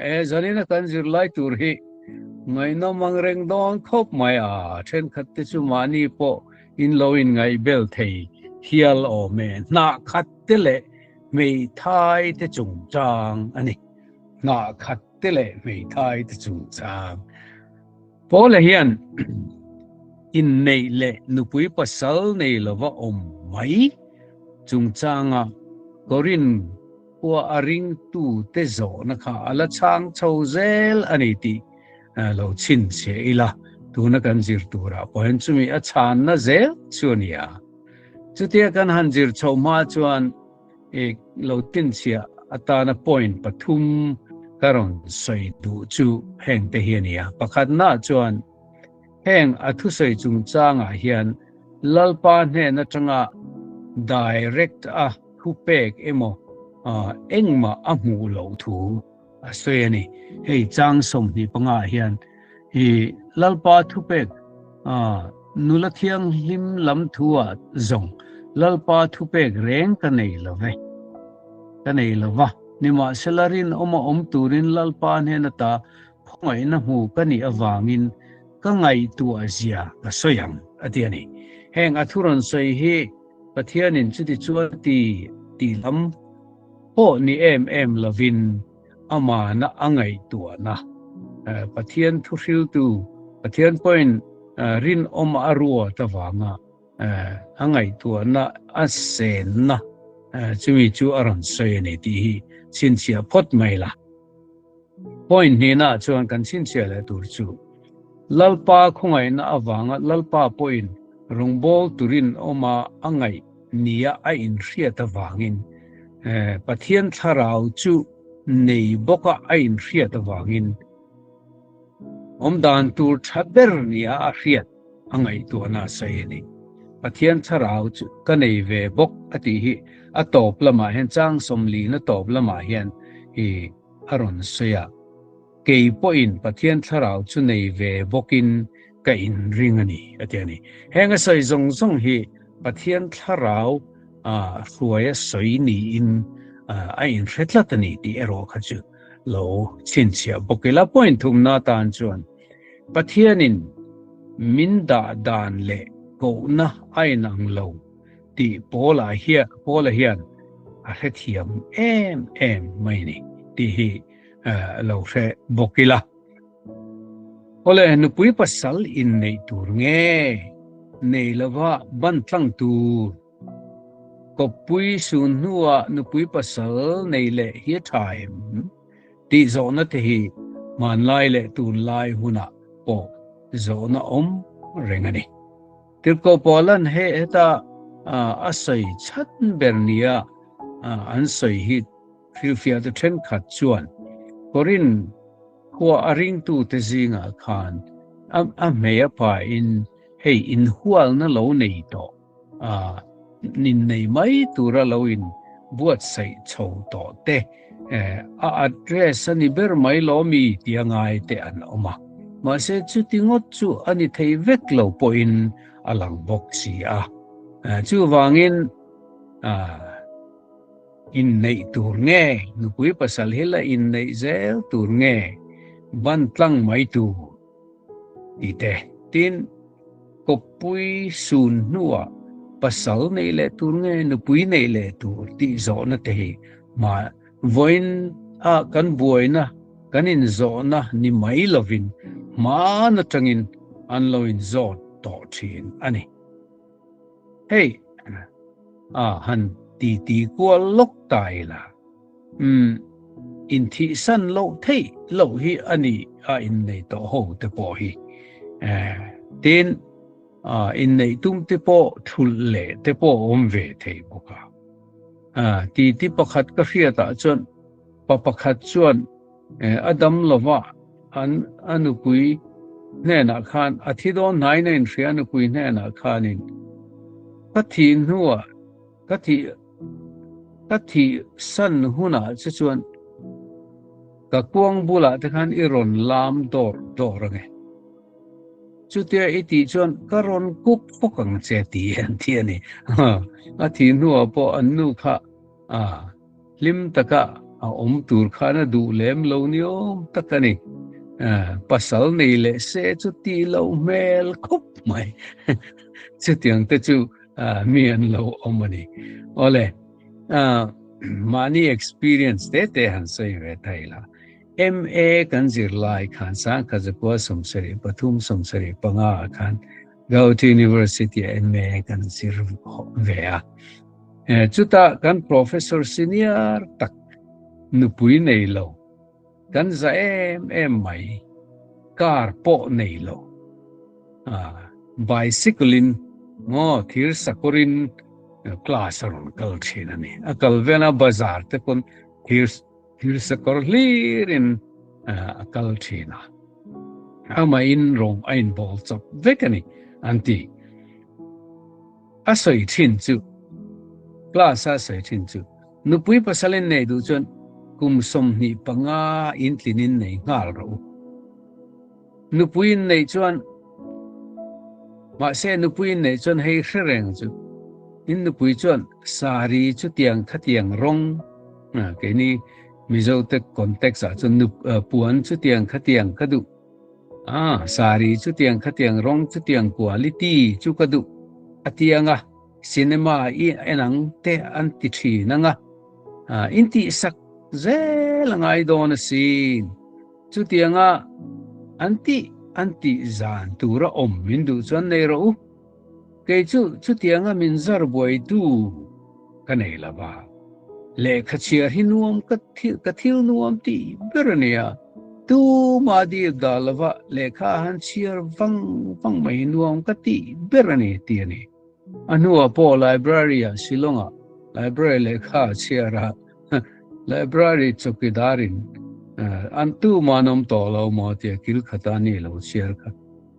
E zanina kan zirlai tur hi ngaihnawm ang reng dawn khawp mai a, thenkhat te chu mahni pawh in lo in ngaihbel thei hial awm e. Hnah khat te leh hmeithai te chungchang a ni. Hnah khat te leh hmeithai te chungchang. Paula hian inneih leh nupui pasal nei lova awm mai chungchanga Korinth khua a ringtute zawhna kha a la chhang chho zel a ni tih lo chhinchhiah ila, tuna kan zir turah pawh hian chumi a chhanna zel chu a ni a. Chutia kan han zir chhoh hma chuan I lo tinchhiah atana point pathum ka rawn sawi duh chu heng te hi a ni a. Pakhatnaah chuan heng a thusawi chungchangah hian Lalpa hnen atanga direct a thupek emaw engmah a hmuh loh thu a sawi a ni. Hei chang 25 ah hian i Lalpa thupek nula thianghlim lam thu ah zawng Lalpa thupek reng ka nei lo ve, ka nei lo va. Nimahsela rinawm a awm turin Lalpa hnen ata khawngaihna hmu ka nih avangin ka ngaihtuah zia ka sawi ang, a ti a ni. Heng a thu rawn sawi hi Pathianin chuti chuan ti tih lam pawh ni em em lovin amahna a ngaihtuahna Pathian thuhriltu, Pathian pawhin rinawm a ruat avanga a ngaihtuahna a senna chumi chu a rawn sawi a ni tih hi chhinchhiah phawt mai la. Point hnihnaah chuan kan chhinchhiah leh tur chu Lalpa khawngaihna avanga Lalpa pawhin rawngbâwl turin awma a ngaih nia a inhriat avangin Pathian thlarau chu nei bawka a inhriat avangin awm dan tur tha ber nia a hriat a ngaihtuahna a sawi a ni. Pathian thlarau chu ka nei ve bawk a tih hi a tawp lamah hian chang sawmlina tawp lamah hian i a rawn sawi a. Kei pawhin Pathian thlarau chu nei ve bawkin ka inring a ni, a ti a ni. Heng a sawi zawng zawng hi Pathian thlarau hruai a sawi niin a inhre tlat a ni tih erawh kha chu lo chhinchhiah bawk ila. Point thumna atan chuan Pathianin min dah dan leh kohna a inang lo tih Paula hian a hrethiam em em mai a ni tih hi lo hre bawk ila. Awle, nupui pasal inneih tur nge nei lova ban tlang tur? Kawppui sun hnuah nupui pasal nei leh hi a tha em? Tih zawhna te hi hmanlai leh tunlai hunah pawh zawhna awm reng a ni. Tirhkoh Paula'n he heta a sawi chhan ber nia an sawi hi Hrilhfiahtu thenkhat chuan Korinth khua a ringtute zingah khan a hmei a pain hei inhualna lo nei tawh a, innei mai tura lo in buatsaih chho tawh te, a address a ni ber mai lo mi tia ngai te an awm a. Mahse chuti ngawt chu a ni thei vek lo pawhin a lang bawk si a. Chuvangin Inneih tur nge, nupui pasal hi la inneih zel tur nge, ban tlang mai tur tih te. Tin, kawppui sun hnuah pasal neih leh tur nge, nupui neih leh tur tih zawhna te hi mah vawiin a kan buaina, kan inzawhna ni mai lovin hmaan atangin an lo inzawt tawh thin a ni. Hei, a han titi kual lawk ta ila, umm, inthihsan loh theih loh hi a ni a innei tawh ho te pawh hi. Eh, tin, a inneih tum te pawh thulh leh te pawh a awm ve thei bawk a. Ah, titi pakhat ka hriatah chuan pa pakhat chuan a dam lova an a nupui hnenah khan a thi dawn hnaiin a inhria a nupui hnenah khanin ka thih hnuah ka thih ka thih san hunah che chuan ka kuang bulah te khan i rawn lam dawr dawr ange chutia i tih chuan ka rawn kup fawk ang che ti an ti a ni a thih hnuah pawh an nu kha a hlim taka a awm tur khan a duh lem lo ni awm tak a ni. Pasal nei leh se chu tih loh hmel khawp mai. Chutiang te chu mi an lo awm a ni. Awle, mahni experience te te han sawi ve thei la. MA kan zir lai khan sangkhat zakua 73 75 ah khan Gauhati University ah MA kan zir ve a. Chutah kan professor senior tak nupui nei lo, kan za em em mai, car pawh nei lo, bicycle in maw thir sakawr in class a rawn kal thin a ni. A kal vel a bazar te pawn thir thir sakawr hlir in a kal thin a. Amahin rawng a inbawl chawp vek a ni an ti. A sawi thin chu, class a sawi thin chu, nupui pasal in nei duh chuan kum 25 in tlin in nei nghal rawh u. Nupui in neih chuan, mahse nupui in neih chuan hei hre reng chu, in nupui chuan sari chutiang khatiang rawng, keini Mizo te context ah chuan puan chutiang khatiang ka duh. A, sari chutiang khatiang rawng chutiang quality chu ka duh a ti ang a, cinema i en ang te an ti thin ang a, in tihsak zel a ngai dawn asin. Chutianga an tih an tih zan tura awm min duh chuan nei rawh u. Kei chu chutianga min zar buaitu ka nei lo va, lehkha chhiar hi nuam ka ka thil nuam tih ber a nia, tuma dil dah lo va lehkha a han chhiar vang vang mai hi nuam ka tih ber a ni tih a ni. A hnuah pawh library-ah Shillong-ah library lehkha a chhiar a, library chawkidarin an tuma an awm tawh lo maw tia kil khata ni lo chhiar kha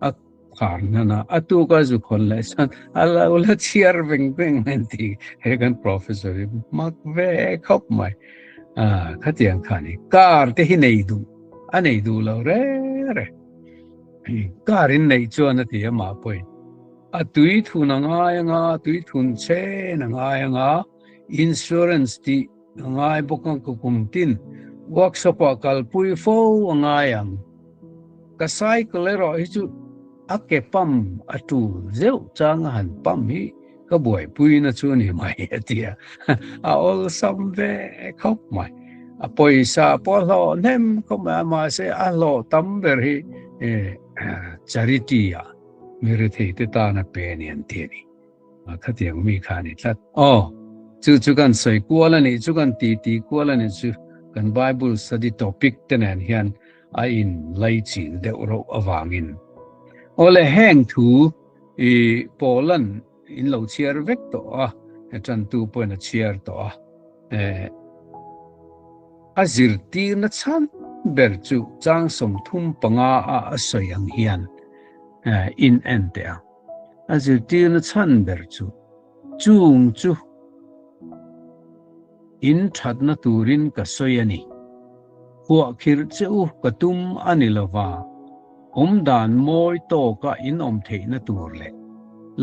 a Khar hnan a, a tuk a zu khawn leh chuan a lo la chhiar veng veng mai an ti. He kan professor hi mak ve khawp mai. Ah, khatiang kha ni. Car te hi nei duh, a nei duh lo re re. Car in neih chuan a ti a mah pawhin. A tui thun a ngai anga, tui thun chen a ngai anga, insurance tih a ngai bawk ang ka kum tin. Workshop ah kalpui fo a ngai ang. Ka cycle erawh hi chu a ke pump a tul zeuh chang a han pump hi ka buaipui na chu ni mai a ti a, a awlsam ve khawp mai. A pawisa pawh a hlawh hnem khawp mai a, mahse a hlawh tam ber hi charity ah mi rethei te tan a pe a ni an ti a ni. Khatiang mi kha a ni tlat. Aw, chu chu kan sawi kual a nih chu, kan titi kual a nih chu, kan Bible study topic te nen hian a in laichin deuh rauh avangin. Aw le, heng thu i Paulan in lo chhiar vek tawh a, tantu pawhin a chhiar tawh a, eh, a zirtirna chhan ber chu chang 35 a a sawi ang hian in en teh ang. A zirtirna chhan ber chu chung chu in thatna turin ka sawi a ni. Huahkhirh che u ka tum a ni lova, awmdan mawi tawka in awm theihna tur leh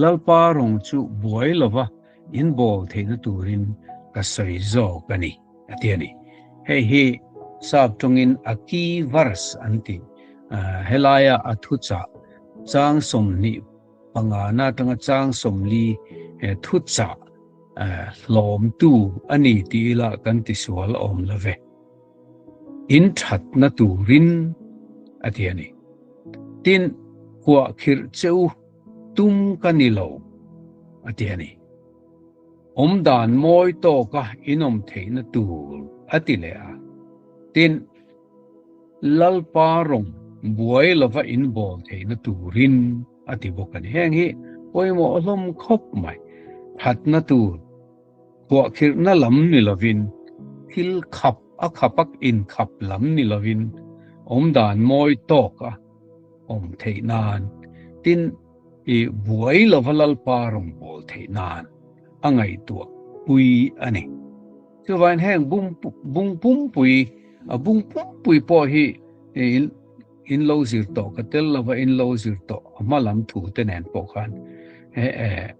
Lalpa rawng chu buai lova in bawl theihna turin ka sawi zawk a ni, a ti a ni. Hei hi sap tawngin a key verse an ti. Helaia a thuchah chang 25 na atanga chang 40 thuchah hlawmtu a ni tih ila kan tisual awm lo ve. In thatna turin a ti a ni. Tin, huahkhirh che u tum ka ni lo a ti a ni. Awmdan mawi tawka in awm theihna tur a ti leh a. Tin, Lalpa rawng buai lova in bawl theihna turin a ti bawk a ni. Heng hi pawimawh hlawm khawp mai. Thatna tur, khuahkhirhna lam ni lovin, thil khap a khapak inkhap lam ni lovin awmdan mawi tawka awm theih nan, tin i buai lova Lalpa rawn bawl theih nan a ngaihtuah pui a ni. Chuvain heng bung bung pumpui, a bung pumpui pawh hi in in lo zir tawh ka tel lova in lo zir tawh a hma lam thu te nen pawh khan e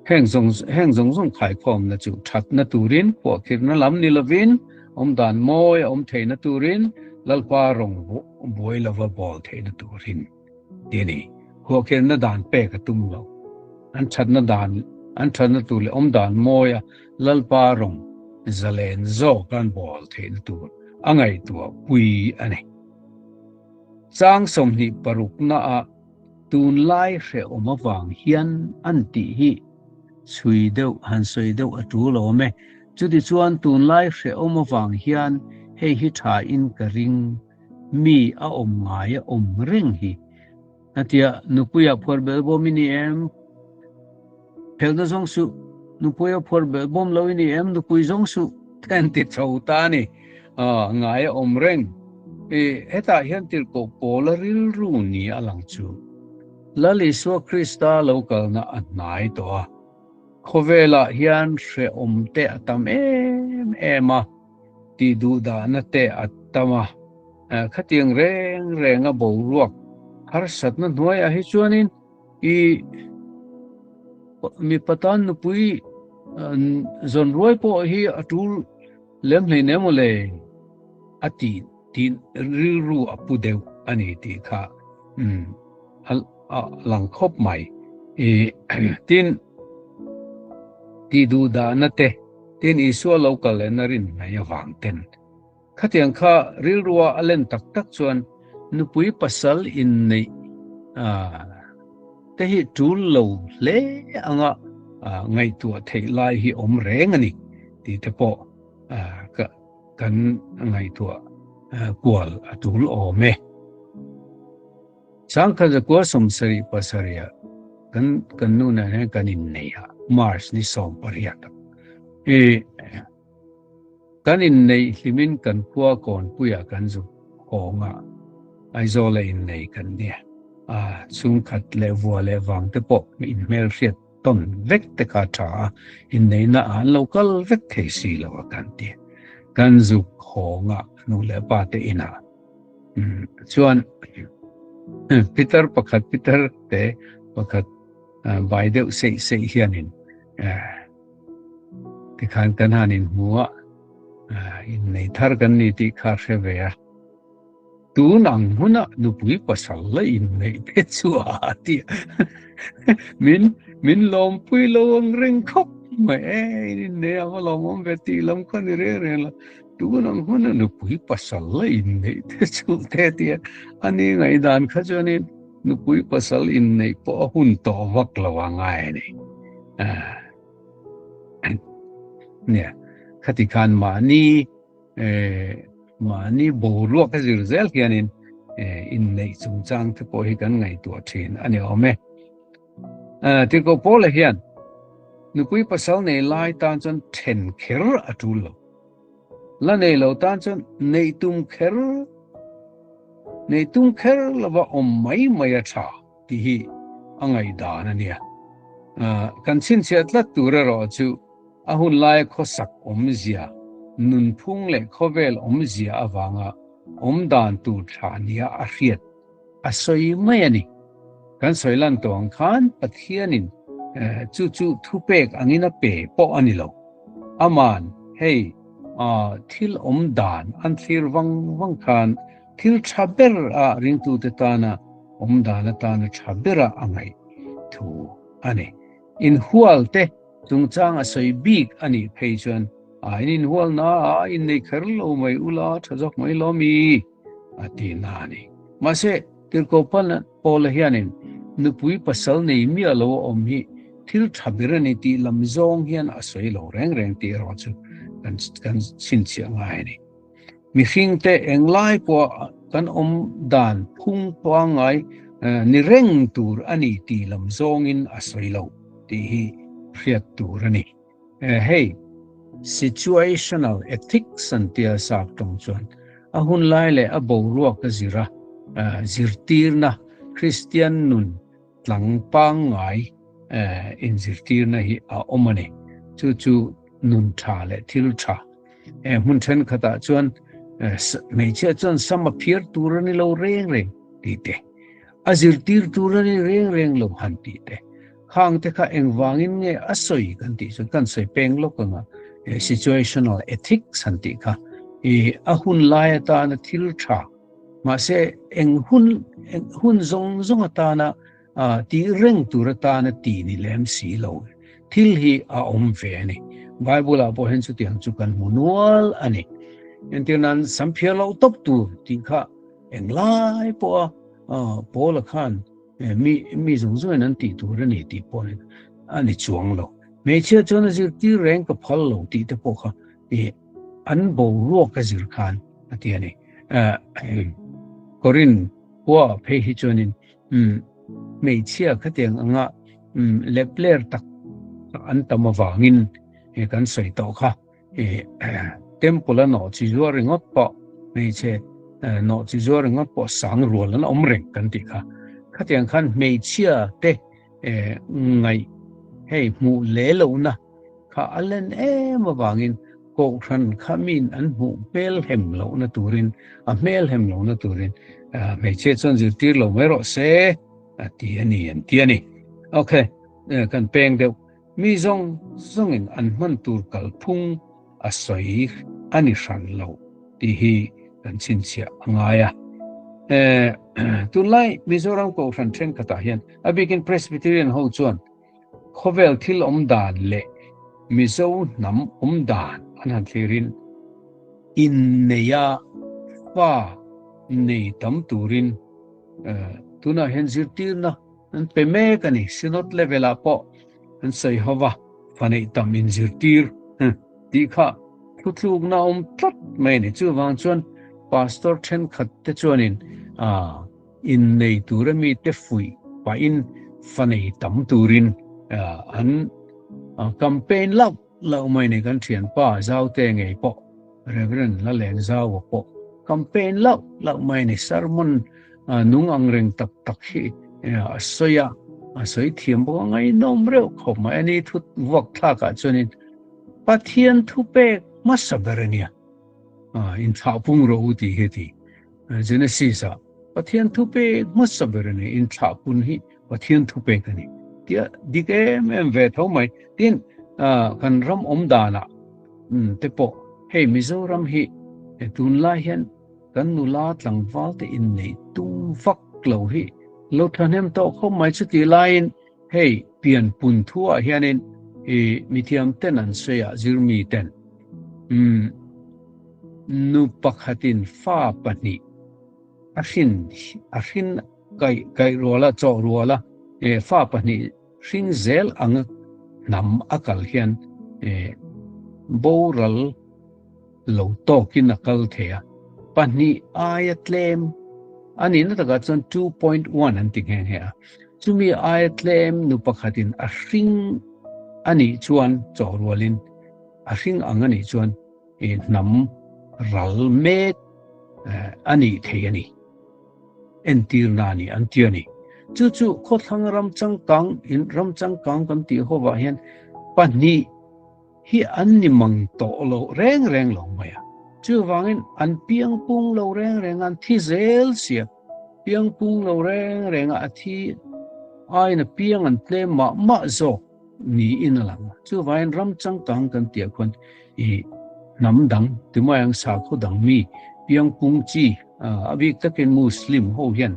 Heng zawng heng zawng zawng khaikhawmna chu thatna turin, khuahkhirhna lam ni lovin, awmdan mawi a awm theihna turin, Lalpa rawng buai lova bawl theihna turin ti a ni. Khuahkhirhna dan pek a tum lo. An thatna dan an thatna tur leh awmdan mawi a Lalpa rawng zalen zawk an bawl theihna tur a ngaihtuah pui a ni. Chang 26 naah Tunlai hrehawm avang hian an tih hi chhui deuh han sawi deuh a tul awm e. Chutichuan tunlai hrehawm avang hian hei hi tha in ka ring, mi a awm ngai a awm reng hi. Atia nupuia phuar bel bawm i ni em? Phelhna zawng suh, nupuia phuar bel bawm lo i ni em? Nupui zawng suh te an ti chho ta a ni. Ngai a awm reng. I hetah hian tirhkoh Paula rilru ni a lang chu. Lal Isua Krista lo kalna a hnai tawh a. Khawvelah hian hrehawm te a tam em em a, tih duhdahna te a tam a. Khatiang reng renga boruak harsatna hnuaiah hi chuanin I mipa tan nupui zawn ruai pawh hi a tul lem hlei nem aw le a ti tih rilru a pu deuh a ni tih kha a lang khawp mai. I tin tih duh dahna te tin Isua lo kal lehna rin mai avang ten Khatiang kha rilrua a len tak tak chuan nupui pasal inneih te hi tul lo hle anga ngaihtuah theih lai hi awm reng a ni tih te pawh kan ngaihtuah kual a tul awm e. Sangkhat 77 ah kan nu nen hian kan innei a, March ni 18 ah. Kan inneih hlimin kan khua Kawnpuiah kan zuk hawng a, Aizawla innei kan nia. A chhungkhat leh vua leh vang te pawh inhmelhriat tawn vek te kha a tha a, inneihna ah an lo kal vek thei si lo a kan ti. Kan zuk hawng a nu leh pa te inah chuan pitar pakhat pitar te pakhat bai deuh seih seih hianin Tikhan kan han inhmu a, innei thar kan ni tih kha hre ve a. Tun ang hmuna nupui pasal la inneih te chu a ti a. Min min lawmpui lo ang reng khawp mai e, in innei ang a lawmawm ve tih lam kha ni reng reng la. Tun ang hmuna nupui pasal la inneih te chu te ti a. Ani ngaihdan kha chuanin nupui pasal inneih pawh a hun tawh vak lo a ngai a ni. Nia, khati khan mahni mahni boruak a zir zel hianin inneih chungchang te pawh hi kan ngaihtuah thin a ni awm e. Tirhkoh Paula hian nupui pasal nei lai tan chuan then kher a tul lo. La nei lo tan chuan neih tum kher neih tum kher lova awm mai mai a tha. Tih hi a ngaihdan a nia. Kan chhinchhiah tlat tur erawh chu a hun laia khawsak awmzia, nunphung leh khawvel awmzia avanga awmdan tur tha nia a hriat a sawi mai a ni. Kan sawi lan tawh ang khan Pathianin chu chu thupek angin a pe pawh a ni lo. Aman hei thil awmdan an thlir vang vang khan Thil tha ber a ringtute tana awm dan atana tha bera a ngaih thu a ni. Inhualte chungchang a sawi bik a nih phei chuan a in inhualna a innei kher lo mai ula tha zawk mai lo mi a ti na a ni. Mahse, Tirhkoh Paula hianin nupui pasal nei miah lo a awm hi thil tha ber a ni tih lam zawng hian a sawi lo reng reng tih erawh chu kan chhinchhiah ngai a ni. Mihringte englai pawh kan awm dan phung pangngai ni reng tur a ni tih lam zawngin a sawi lo tih hi hriat tur a ni. Hei situational ethics an tia sap tawng chuan a hun lai leh a boruak a zir a, zirtirna Kristian nun tlang pangngai inzirtirna hi a awm a ni. Chu chu nun tha leh thil tha. Hmun thenkhatah chuan hmeichhia chuan sam a phiar tur a ni lo reng reng tih te, a zirtir tur a ni reng reng lo han tih te. Khang te kha engvangin nge a sawi kan tih chuan kan sawi peng lawk ang a, situational ethics han tih kha i a hun lai atana thil tha mahse eng hun hun zawng zawng atana tih reng tur atana tih ni lem si lo thil hi a awm ve a ni. Bible ah pawh hian chutiang chu kan hmu nual a ni. Entir nan samphiar loh tawp tur tih kha englai pawha Paula khan Mi mi zawng zawngin an tih tur a ni tih pawh a ni chuang lo. Hmeichhia chuan a zirtir reng ka phal lo tih te pawh kha i an boruak a zir khan a ti a ni. Korin khua phei hi chuanin hmeichhia khatiang anga lepler tak an tam avangin kan sawi tawh kha. I temple a nawh chi zuar ringawt pawh hmeichhe nawh chi zuar ringawt pawh sang rual an awm reng kan tih kha. Khatiang khan hmeichhia te ngaih hei hmuh le lohna kha a len em avangin kohhran kha min an hmuh hmel hem lohna turin a hmel hem lohna turin hmeichhia chuan zirtir lo mai rawh se a ti a ni an ti a ni. Okay, kan peng deuh. Mi zawng zawngin an hman tur kalphung a sawi a ni hran lo tih hi kan chhinchhiah a ngai a. Tunlai Mizoram Kohhran thenkhatah hian a bikin Presbyterian ho chuan khawvel thil awm dan leh Mizo hnam awm dan an han thlirin inneia fa nei tam turin tunah hian zirtirna An pe mek a ni. Synod level ah pawh an sawi ho va, fa neih tam inzirtir tih kha thutlukna a awm tlat mai a ni. Chuvang chuan Pastor thenkhat te chuanin innei tura mite fuih pahin fa nei tam turin an campaign lauh lauh mai a ni. Kan thianpa Zaute ngei pawh Reverend Laleng Zaua pawh campaign lauh lauh mai a ni. Sermon Nung ang reng tak tak hi a sawi a, a sawi thiam bawk a, ngaihnawm reuh khawp mai. A ni thu vuak thlakah chuanin Pathian thu pek hmasa ber a nia, inthlah pung rawh u tih hi a ti. Genesis ah Pathian thu pek hmasa ber a ni, inthlah pun hi Pathian thu pek a ni tia dik em em ve tho mai. Tin, kan ram awm danah te pawh hei Mizoram hi tunlai hian Kan nula tlangval te inneih tum vak lo hi lo thahnem tawh khawp mai. Chutih laiin hei pianpun thuah hianin i mithiam ten an sawi a, zirmi ten umm nu pakhatin fa pahnih a hrin a hrin kaih kaih ruala chawh ruala fa pahnih hring zel ang hnam a kal hian boral lo tawkin a kal thei a, pahnih aia tlem a nihna takah chuan 2.1 an ti nghe nghe a, chumi aia tlem nu pakhatin a hring a nih chuan chaw rualin a hring ang a nih chuan hnam ral mek a nih thei a ni. Entirna a ni an ti a ni. Chu chu khawthlang ram changkang in ram changkang kan tih hovah hian pahnih hi an ni mang tawh lo reng reng lo mai a. Chuvangin an piang pung lo reng reng a, an thi zel sia. Piang pung lo reng reng a, a thi aiin a piang an tlem mah mah zawk niin a lang a. Chuvangin ram changkang kan tih ah khuan i hnam dang timai ang sakhaw dang mi piang pung chi a bik takin Muslim ho hian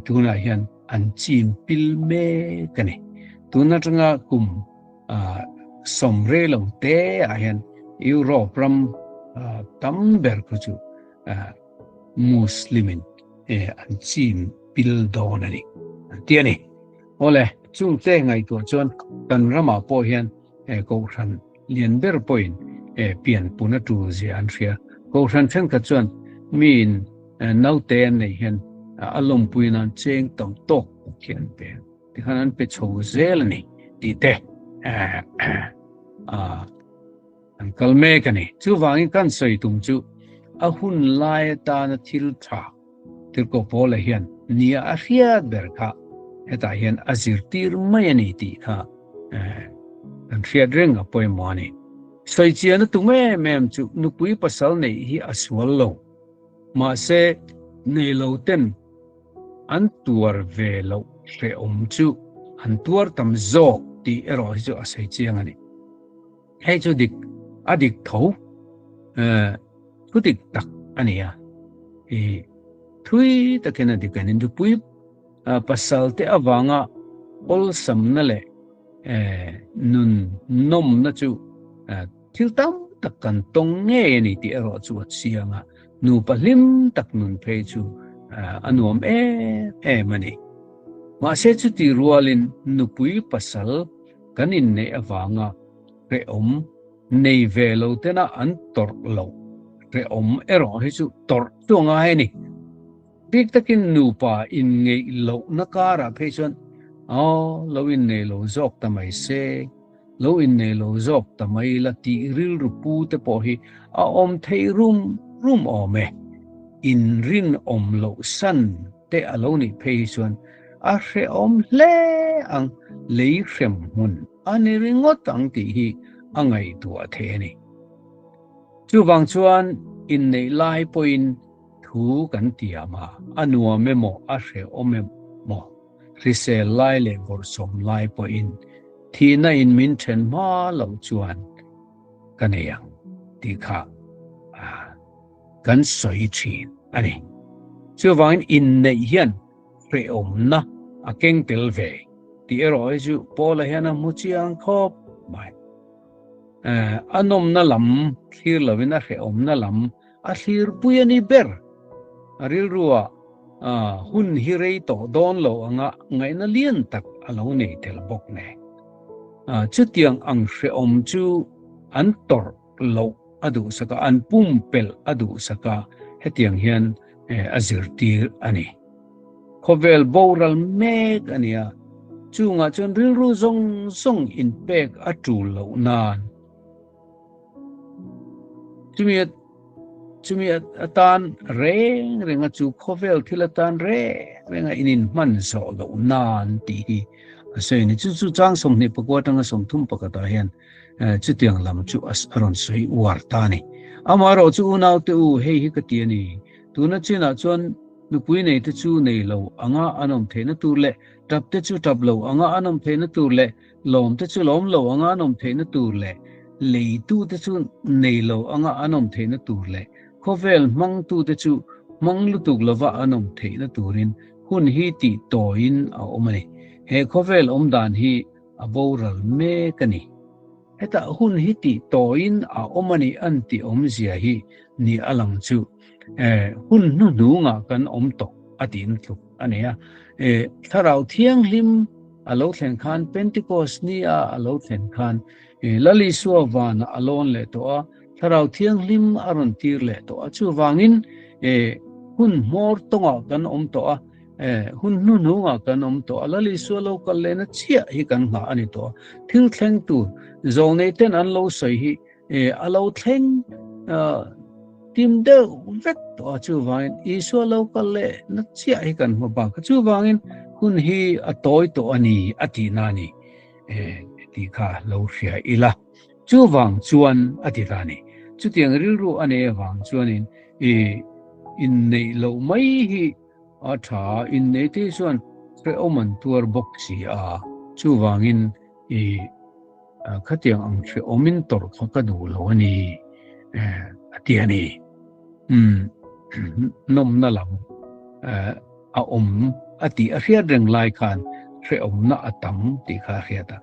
tunah hian an chin pil mek a ni. Tun atanga kum Sawmre lo te ah hian Europe ram tam ber khu chu Muslim in an chin pil dawn a ni an ti a ni. Awle, chung te ngaihtuah chuan kan ramah pawh hian Kohhran lian ber pawhin pianpun a tul zia an hria. Kohhran thenkhat chuan miin naute an neih hian a lawmpui nan cheng tam tawk khi an pe. Tikhan an pe chho zel a ni tih te an kal mek a ni. Chuvangin kan sawi tum chu a hun lai atana thil tha Tirhkoh Paula hian nia a hriat ber kha hetah hian a zirtir mai a ni tih kha kan hriat reng a pawimawh a ni. Sawi chian a tum em em chu nupui pasal neih hi a sual lo. Mahse nei lo ten An tuar ve loh hrehawm chu an tuar tam zawk tih erawh hi chu a sawi chiang a ni. Hei chu dik a dik tho thu dik tak a ni a, i thui takin a dik a ni. Nupui pasal te avanga awlsamna leh nun nawmna chu thil tam tak kan tawng ngei a ni tih erawh chu a chiang a, nupa hlim tak nun phei chu a nuam em em a ni. Mahse chuti rualin nupui pasal kan inneih avanga hrehawm nei ve lo tena an tawrh loh hrehawm erawh hi chu tawrh chu a ngai a ni. Bik takin nupa inngeih lohna karah phei chuan aw lo innei lo zawk ta mai se, lo innei lo zawk ta mai la tih rilru pu te pawh hi a awm theih rum rum awm e. Inrinawm loh san te a lo nih phei hi chuan a hrehawm hle ang, lei hrem hmun a ni ringawt ang tih hi a ngaihtuah thei a ni. Chuvang chuan inneih lai pawhin thu kan tiam a, a nuam emaw a hrehawm emaw, hrisel lai leh bawrhsawm lai pawhin thihna in min then hma loh chuan ka nei ang tih kha kan sawi thin a ni. Chuvangin inneih hian hrehawmna a keng tel ve tih erawh hi chu Paula hian a hmu chiang khawp mai. A nawmna lam thlir lovin a hrehawmna lam a thlirpui a ni ber. A rilruah hun hi rei tawh dawn lo anga ngaihna lian tak a lo nei tel bawk nen. Chutiang ang hrehawm chu an tawrh loh a duhsak a, an pumpelh a duhsak a, hetiang hian a zirtir a ni. Khawvel boral mek a nia, chungah chuan rilru zawng zawng inpek a tul loh nan. Chumi chumi atan reng renga chu khawvel thil atan reng renga in inhman zawh loh nan tih hi a sawi a ni. Chu chu chang 24 atanga 31 ah hian Chutiang lam chu a rawn sawi uar ta a ni. Amaherawh chu unaute u, hei hi ka ti a ni. Tuna chinah chuan nupui neite chu nei lo anga an awm theihna tur leh tapte chu tap lo anga an awm theihna tur leh lawmte chu lawm lo anga an awm theihna tur leh leitute chu nei lo anga an awm theihna tur leh khawvel hmangtute chu hmang lutuk lova an awm theihna turin hun hi tih tawiin a awm a ni. He khawvel awm dan hi a boral mek a ni. Hetah hun hi tih tawiin a awm a ni an tih awmzia hi ni a lang chu hun hnuhnungah kan awm tawh a tiin tluk a ni a. Thlarau Thianghlim a lo thlen khan Pentecost ni a a lo thlen khan Lal Isua vanah a lawn leh tawh a, Thlarau Thianghlim a rawn tir leh tawh a. Chuvangin hun hmawr tawngah kan awm tawh a. Hun hnuhnungah kan awm tawh a, Lal Isua lo kal lehna chiah hi kan nghah a ni tawh a. Thil thleng tur zawlnei ten an lo sawi hi a lo thleng tim deuh vek tawh a, chuvangin Isua lo kal lehna chiah hi kan hmu bak a, chuvangin hun hi a tawi tawh a ni a tihna a ni tih kha lo hria ila. Chuvang chuan a ti ta a ni. Chutiang rilru a nei avang chuanin inneih loh mai hi A tha innei te chuan hrehawm an tuar bawk si a, chuvangin i khatiang ang hrehawmin tawrh kha ka duh lo a ni a ti a ni. Umm nawmna lam a awm a tih a hriat reng lai khan hrehawmna a tam tih kha a hriat a,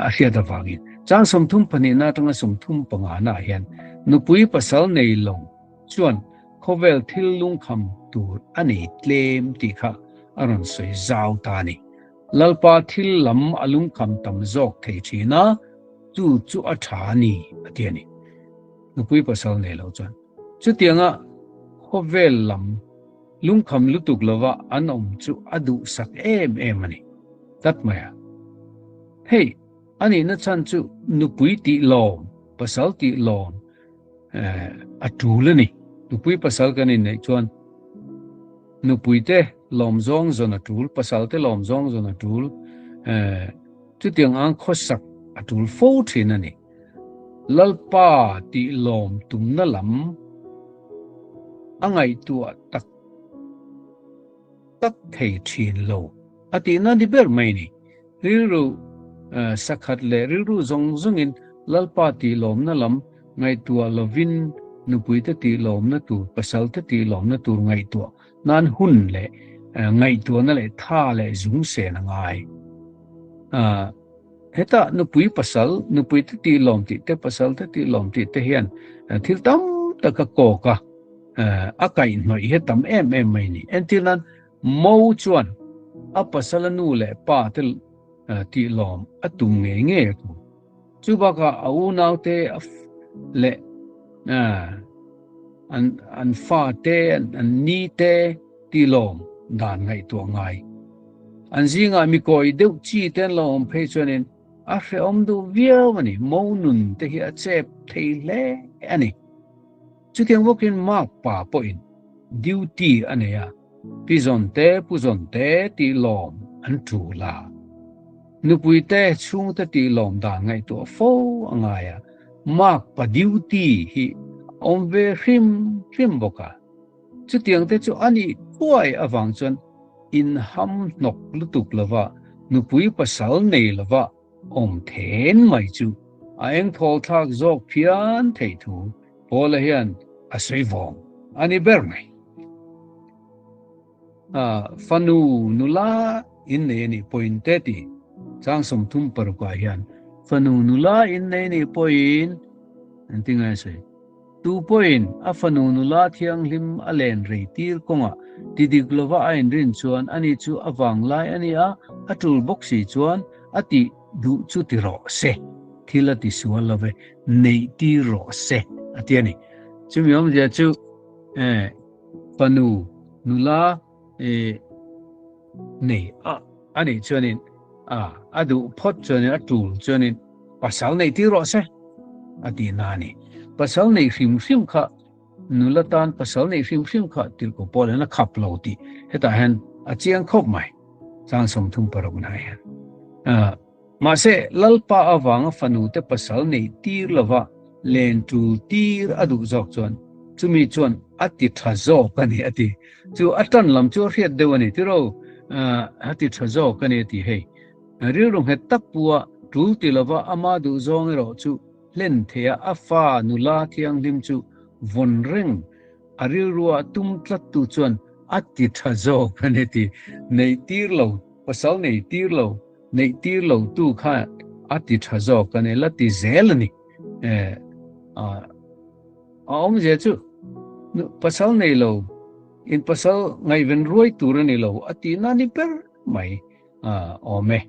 a hriat avangin. Chang 32 na atanga 35 na ah hian nupui pasal nei lo chuan khawvel thil lungkham tur a nei tlem tih kha a rawn sawi zau ta a ni. Lalpa thil lam a lungkham tam zawk thei thin a, chu chu a tha a ni a ti a ni. Nupui pasal nei lo chuan chutianga khawvel lam lungkham lutuk lova an awm chu a duhsak em em a ni tlat mai a. Hei, a nihna chhan chu nupui tih lawm, pasal tih lawm, a tul a ni. Nupui pasal kan inneih chuan nupuite lawm zawng zawn a tul, pasalte lawm zawng zawn a tul, chutiang ang khawsak a tul fo thin a ni. Lalpa tih lawm tumna lam a ngaihtuah tak tak thei thin lo a tihna ni ber mai a ni. Rilru sakhat leh rilru zawng zawngin Lalpa tih lawmna lam ngaihtuah lovin nupuite tih lawmna tur, pasalte tih lawmna tur ngaihtuah nan hun leh ngaihtuahna leh tha leh zung sen a ngai. Heta nupui pasal, nupuite tih lawm tih te, pasalte tih lawm tih te hian thil tam tak a kawk a, a kaihhnawih hi a tam em em mai a ni. Entir nan Mo chuan a pasala nu leh pa te tih lawm a tum ngei ngei a tum. Chu bakah a unaute leh an fate, an ni te tih lawm dan ngaihtuah ngai. An zingah mi kawi deuh chi te an lo awm phei chuanin a hrehawm duh viau a ni. Mo nun te hi a chep thei hle a ni. Chutiang bawkin Mark pa pawhin duty a nei a, Pi zawn te, Pu zawn te tih lawm an tul a. Nupui te, chhungte tih lawm dan ngaihtuah fo a ngai a, Mark pa duty hi a awm ve hrim hrim bawk a. Chutiang te chu a nih thuai avang chuan inham hnawk lutuk lova nupui pasal nei lova Awm then mai chu a eng thawl thlak zawk phian theih thu Paula hian a sawi vawng a ni ber mai. Fanu nula innei a nih pawhin te ti chang 36 ah hian fanu nula innei a nih pawhin engtin nge a sawi? Tu pawhin a fanu nula thianghlim a len rei tir kawngah ti dik lova a inrin chuan ani chu a vanglai a ni a, a tul bawk si chuan a tih duh chu ti rawh se, thil a ti sual lo ve, neih tir rawh se a ti a ni. Chumi awmzia chu fanu nula nei a a nih chuanin a duh phawt chuanin a tul chuanin pasal neih tir rawh se a tih na a ni. Pasal neih hrim hrim kha nula tan pasal neih hrim hrim kha tirhkoh pawh hian a khap lo tih hetah hian a chiang khawp mai chang 36 na hian. Mahse Lalpa avanga fanu te pasal neih tir lova len tul tir a duh zawk chuan chumi chuan a ti tha zawk a ni a ti. Chu a tan lam chu a hriat deuh a ni tiraw a ti tha zawk a ni a ti hei. Rilru nghet tak pua tul ti lova ama duh zawng erawh chu hlen theia a fa nula thianghlim chu vawn reng a rilrua tum tlat tu chuan a ti tha zawk a ni ti. Neih tir lo, pasal nei tir lo, neih tir lo tu kha a ti tha zawk a ni, la ti zel a ni. A awmzia chu pasal nei lo in pasal ngaihven ruai tur a ni lo a tihna ni ber mai. Awm e.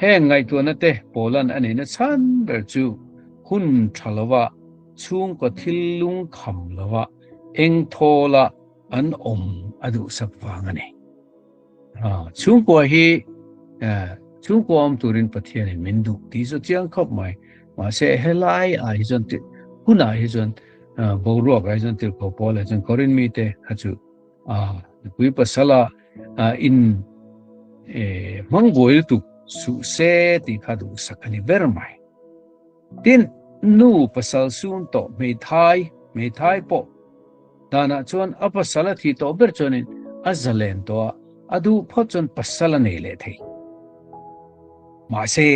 Heng ngaihtuahna te Paula'n a neihna chhan ber chu hun tha lova, chhungkaw thil lungkham lova eng thawla an awm a duhsak vang a ni. Chhungkua hi chhungkua awm turin Pathianin min duh tih chu chiang khawp mai. Mahse helai ah hi chuan hunah hi chuan boruak ah hi chuan tirhkoh Paula chuan Korin mite kha chu Nupui pasala in hmang buai lutuk suh se tih kha duhsak a ni ber mai. Tin, nu pasal sun tawh hmeithai, hmeithai pawh danah chuan a pasal a thih tawh ber chuanin a zalen tawh a, a duh phawt chuan pasal a nei leh thei. Mahse,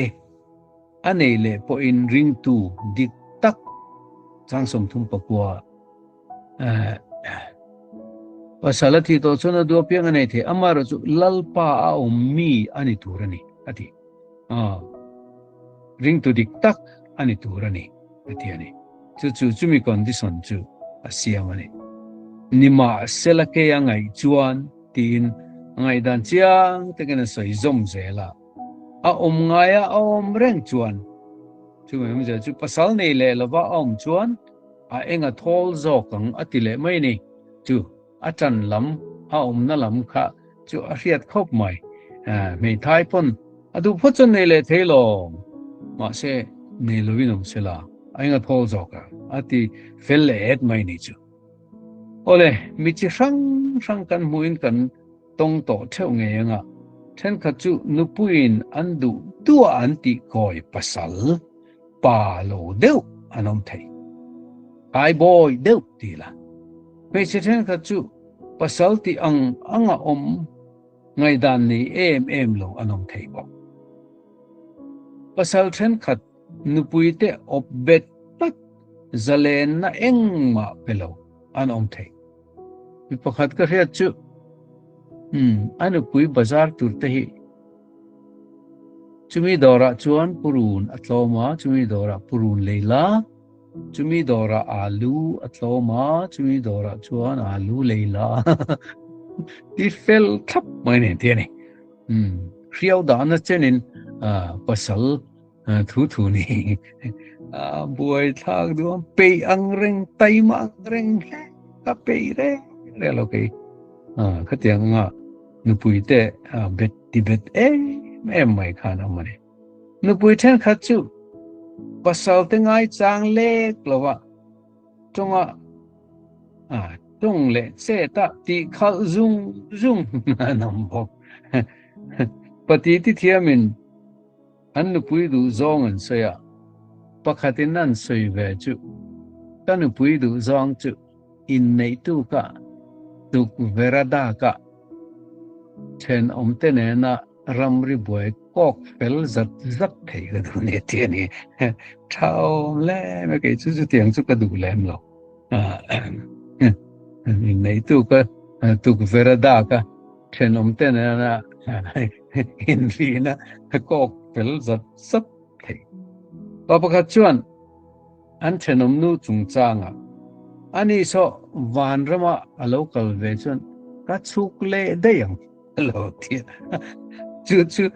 a nei leh pawhin ringtu dik tak chang 39 Pasal a thih tawh chuan a duh apiang a nei thei, amaherawh chu Lalpa a awm mi a ni tur a ni, a ti. Ringtu dik tak a ni tur a ni, a ti a ni. Chu chu chumi condition chu a siam a ni. Nimahsela kei a ngaih chuan tiin a ngaihdan chiang takin a sawi zawm zel a. A awm ngaia a awm reng chuan, chumi awmzia chu pasal nei leh lova a awm chuan, A eng a thawl zawk ang a ti leh mai ni. Chu a ṭan lam, a awmna lam kha chu a hriat khawp mai. Hmeithai pawn a duh phawt chuan nei leh thei lo. Mahse, nei lovin awm se la, a eng a thawl zawk ang a ti fel leh et mai ni chu. Awle, mi chi hrang hrang kan hmuhin kan tawng tawh theuh ngei anga thenkhat chu nupuiin an duh duh a an tih kawi pasal pa lo deuh an awm thei. Kai bawi deuh ti la. Hmeichhe thenkhat chu pasal tih ang anga awm ngaihdan nei em em lo an awm thei bawk. Pasal thenkhat nupuite awp bet tlat zalenna engmah pe lo an awm thei. Mi pakhat ka hriat chu, umm, a nupui bazar tur te hi chumi dawrah chuan purun a tlawm a, chumi dawrah purun lei la, chumi dawrah alu a tlawm a, chumi dawrah chuan alu lei la ti fel thlap mai nen ti a ni. Umm, hriau dahna chenin pasal thu thu ni a buai thlak duh a peih ang reng taima ang reng hle ka peih reng reng lo kei a khatiang anga nupui te bet ti bet em em mai khan a awm a ni nupui thenkhat chu pasal te ngai chang lek lo a tawnga a tawng leh chet a tih khalh zung zung an awm bawk pati ti thiamin An nupui duh zawng an sawi a, pakhatin an sawi ve chu, Ka nupui duh zawng chu inneihtu ka tuk verada ka thenawmte nena ramri buai kawk fel zat zat thei ka duh ni tih a ni. Tha awm lem e, kei chu chutiang chu ka duh lem lo. Inneihtu ka tuk verada ka thenawmte nena inrina kawk fel zat zat thei. Pa pakhat chuan an thenawm nu chungchangah ani saw vanrama a lo kal ve chuan ka chhuk leh daih ang a lo ti a. Chu chu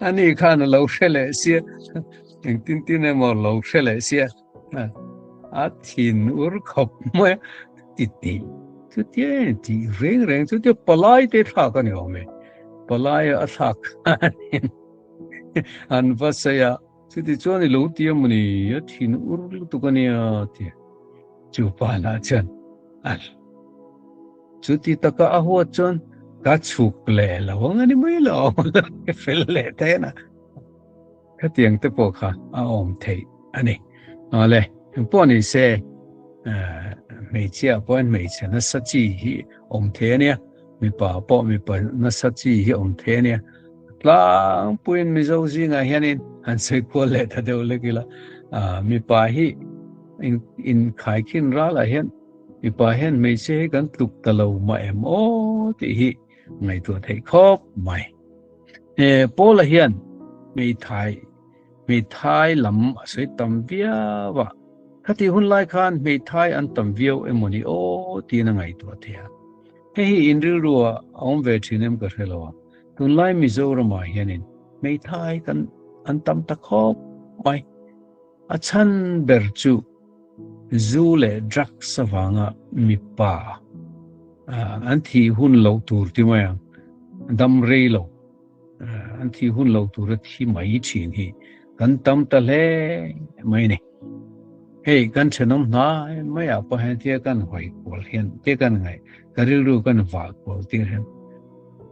ani khan a lo hre leh sia, engtin tin emaw a lo hre leh sia. A thin ur khawp mai a, ti ti chutia tih reng reng chutia palai te thlak a ni awm e, palai a thlak khanin an va sawi a, chuti chuan i lo ti a mawni a thin ur lutuk a nia ti chu pa lah chuan a chuti taka a huat chuan ka chhuk leh lo ang a ni mai lo fel leh ta en a. Khatiang te pawh kha a awm theih a ni. Awle, engpawh ni se, hmeichhia pawhin hmeichhe nasa chi hi awm thei a nia, mipa pawh mipa nasa chi hi awm thei a nia. Tlangpuiin Mizo zingah hianin han sawi kual leh ta deuh lek ila, mipa hi inkhaikhin ralah hian mipa hian hmeichhia hi kan tluk ta lo mah em aw tih hi ngaihtuah theih khawp mai. He Paula hian hmeithai hmeithai lam a sawi tam viau a, khatih hun lai khan hmeithai an tam viau emawni aw tiin a ngaihtuah thei a. Hei hi in rilru ah a awm ve thin em ka hre lo a, tunlai Mizoramah hianin hmeithai kan an tam ta khawp mai. A chhan ber chu zu leh drugs avanga mipa an thih hun loh tur ti mai ang, dam rei lo, an thih hun loh tura thi mai thin hi kan tam ta hle mai a ni. Hei kan thenawm hnai maiah pawh hian tia kan hawi kual hian, tia kan ngaih, ka rilru kan vah kual tir hian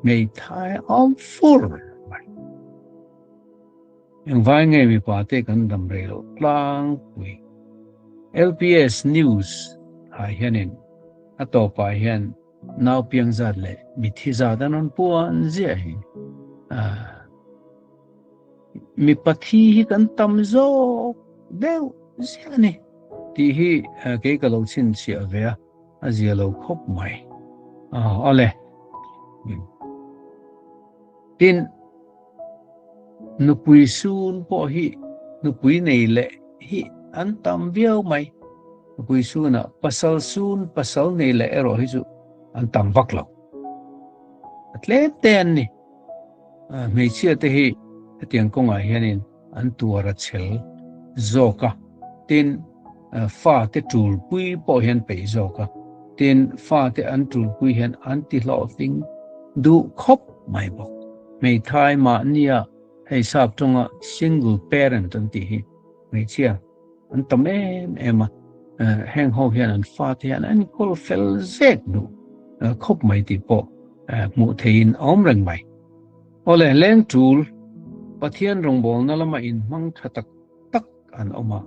hmeithai a awm fur mai. Engvai nge mipa te kan dam rei loh tlangpui. LPS News ah hianin a tawpah hian nau piang zat leh mithi zat an rawn puan ziah hi. Mipa thi hi kan tam zawk deuh ziah a ni tih hi kei ka lo chhinchhiah ve a, a zia lo khawp mai. Awle. Tin. Nupui sun pawh hi nupui nei leh hi an tam viau mai. Nupui sunah pasal sun pasal nei leh erawh hi chu an tam vak lo. A tlem te an ni. Hmeichhia te hi hetiang kawngah hianin an tuar a chhel zawk a, tin fate tulpui pawh hian peih zawk a, tin fate an tulpui hian an ti hlawhtling duh khawp mai bawk. Hmeithai mahnia hei sap tawnga single parent an tih hi hmeichhia an tam em em a, heng ho hian an fate hian an enkawl fel zek duh khawp mai tih pawh hmuh theihin a awm reng mai. Awle, leng tul Pathian rawngbawlna lama inhmang tha tak tak an awm a,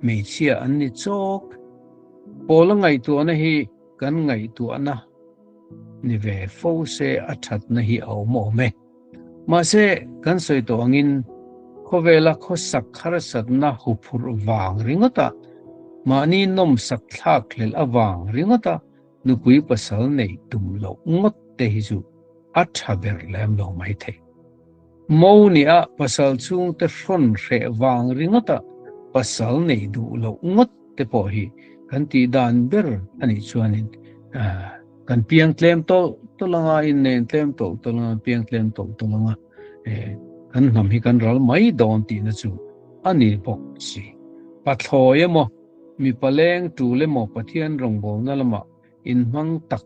hmeichhia an ni chawk. Pawla ngaihtuahna hi kan ngaihtuahna ni ve fo se a thatna hi a awm awm e. Mahse, kan sawi tawh angin Khawvela khawsak harsatna huphurh vang ringawt a, mahni nawmsak thlak hlelh avang ringawt a nupui pasal neih tum loh ngawt te hi chu a tha ber lem lo mai thei. Mo nia pasal chhungte hrawn hreh vang ringawt a pasal neih duh loh ngawt te pawh hi kan tih dan ber a nih chuanin kan piang tlem tawlh tawlh anga, inneih tlem tawlh tawlh anga, piang tlem tawlh tawlh anga. Kan hnam hi kan ral mai dawn tihna chu a ni bawk si. Pathlawi emaw, mipa leng tul emaw Pathian rawngbawlna lamah inhmang tak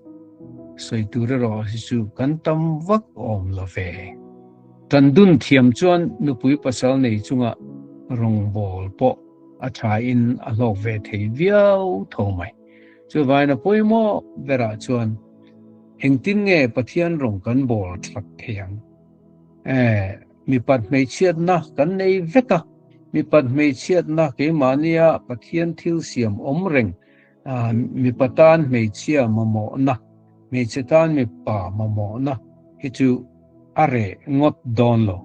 sawi tur erawh hi chu kan tam vak awm lo ve. Tan dun thiam chuan nupui pasal nei chunga rawngbâwl pawh a thain a hlawk ve thei viau tho mai. Chuvain a pawimawh berah chuan Engtin nge Pathian rawng kan bawl that thei ang? Eh, mipat hmeichhiatna kan nei vek a, mipat hmeichhiatna keimahnia Pathian thil siam awm reng, mipa tan hmeichhia mamawhna, hmeichhe tan mipa mamawhna hi chu a reh ngawt dawn lo.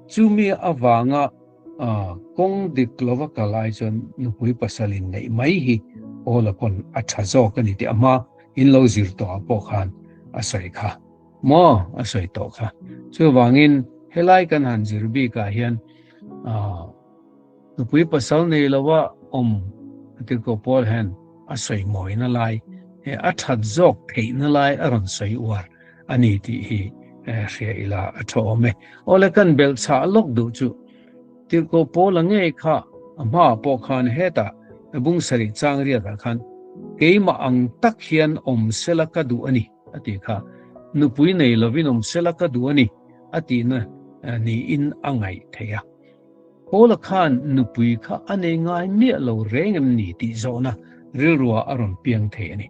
Chumi avanga kawng dik lova kal ai chuan nupui pasal inneih mai hi awl a pawn a tha zawk a ni tih a hma in lo zir tawh ah pawh khan a sawi kha maw a sawi tawh kha. Chuvangin helai kan han zir bik ah hian nupui pasal nei lova awm a tirhkoh pawl hian a sawi mawina lai a that zawk theihna lai a rawn sawi uar a ni tih hi hria ila a tha awm e. Awle kan belh chhah lawk duh chu tirhkoh pawl a ngei kha a hmaah pawh khan hetah bung sarih chang riatah khan keimah ang tak hian awm sela ka duh a ni a tih kha nupui nei lovin awm sela ka duh a ni a tihna niin a ngaih theih a. Paula khan nupui kha a nei ngai miah lo reng em ni tih zawhna rilruah a rawn piang thei a ni.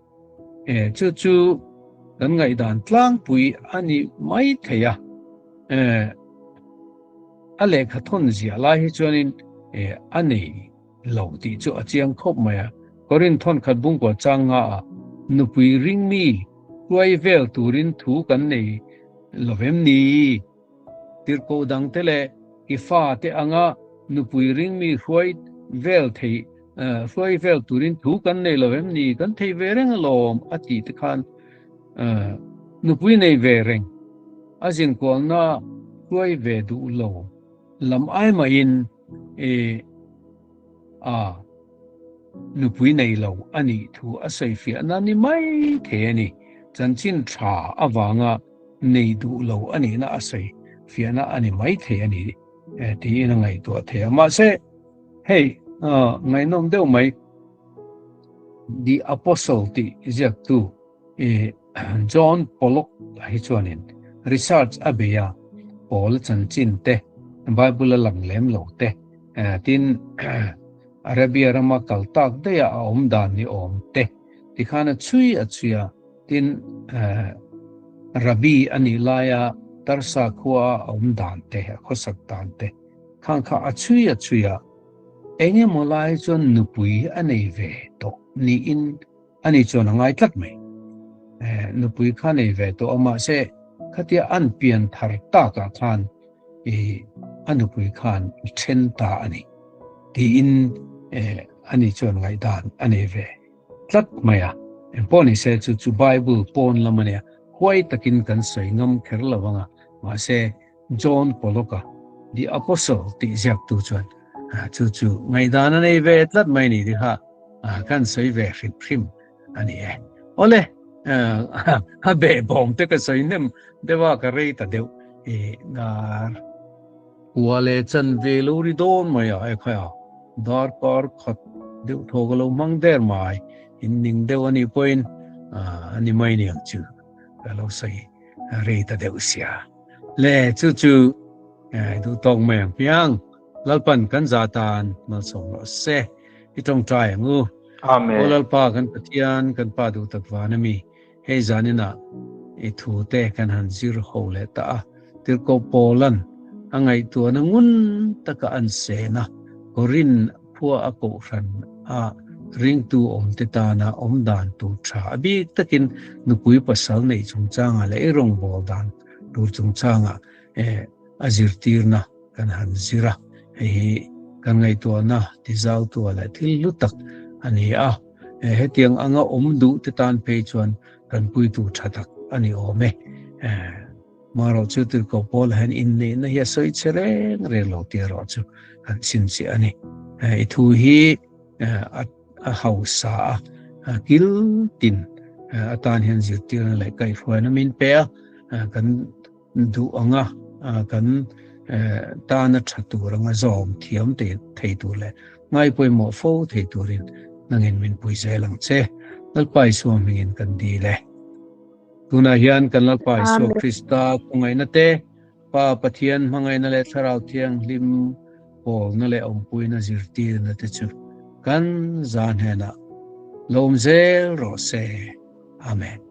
E, chu chu kan ngaihdan tlangpui a ni mai thei a. E, a lehkha thawn ziah lai hi chuanin e, a nei lo tih chu a chiang khawp mai a. Korin thawn khat bungkua chang nga ah nupui ringmi hruai vel turin thu kan nei lovem ni? Tirhkoh dangte leh i fate anga nupui ringmi hruai vel thei hruai vel turin thu kan nei lo em ni, kan thei ve reng alawm a tih te khan nupui nei ve reng a zinkualna hruai ve duh lo lam ai mahin i a nupui nei lo a nih thu a sawifiahna ni mai thei a ni. Chanchin tha avanga nei duh lo a nihna a sawi fiahna a ni mai thei a ni tiin a ngaihtuah thei a. Mahse, hei ngaihnawm deuh mai The Apostle tih ziaktu John Pollock hi chuanin research a bei a, Paul chanchin te, Bible a lang lem lo te, tin Arabia rama kal tak daih a a awm dan ni awm te tikhan a chhui a chhui a. Tin, Rabbi a nih laia Tarsa khua a awm dan te, a khawsak dan te khang kha a chhui a chhui a, eng emaw lai chuan nupui a nei ve tawh niin ani chuan a ngai tlat mai. Nupui kha nei ve tawh a, mahse khatia an pian thar takah khan a nupui khan a then ta a ni tiin ani chuan ngaihdan a nei ve. Tlat mai a, engpawh ni se chu chu Bible pawn lam a nia, huai takin kan sawi ngam kher lo ang a, mahse John Pollock-a The Apostle tih ziaktu chuan chu chu ngaihdan a nei ve tlat mai ni tih kha kan sawi ve hrim hrim a ni e. Awle, a behbawm te ka sawi hnem deuh a, ka rei ta deuh i dar Kua leh chan ve lo ri dawn mai a, ekhai a, darkar khat deuh thaw ka lo hmang der mai, in ning deuh a nih pawhin a ni mai niang chu ka lo sawi rei ta deuh sia. Le chu chu duh tawk mai ang piang, Lalpan kan za tan malsawm rawh se, i tawngtai ang u. Amen. Aw Lalpa kan Pathian kan Pa duh tak van a mi. Hei zaninah i thute kan han zir ho leh ta a, Tirhkoh Paulan a ngaihtuahna ngun taka an sên a, Korinth khua a kohhran a ringtu awmte tana awm dan tur tha a bik takin nupui pasal neih chungchangah leh i rawngbâwl dan tur chungchangah a zirtirna kan han zir a. Hei hi kan ngaihtuahna tizautu leh thil hlu tak a ni a. Hetiang anga awm duh te tan phei chuan tanpuitu tha tak a ni awm e. Marawh chu Tirhkoh Paula hian inneihna hi a sawi che reng reng lo tih erawh chu kan chhinchhiah a ni. I thu hi a hausa a, kil tin atan hian zirtirna leh kaihhruaina min pe a, kan duh anga kan tana tha tur anga zawm thiam thei tur leh ngai pawimawh fo thei turin nangin min pui zel ang che. Lalpa Isua hmingin kan dil e. Tunah hian kan Lalpa Isua Krista khawngaihna te, Pa Pathian hmangaihna leh Thlarau Thianghlim pawlna leh awmpuina zirtirna te chu kan za hnenah lo awm zel rawh se. Amen.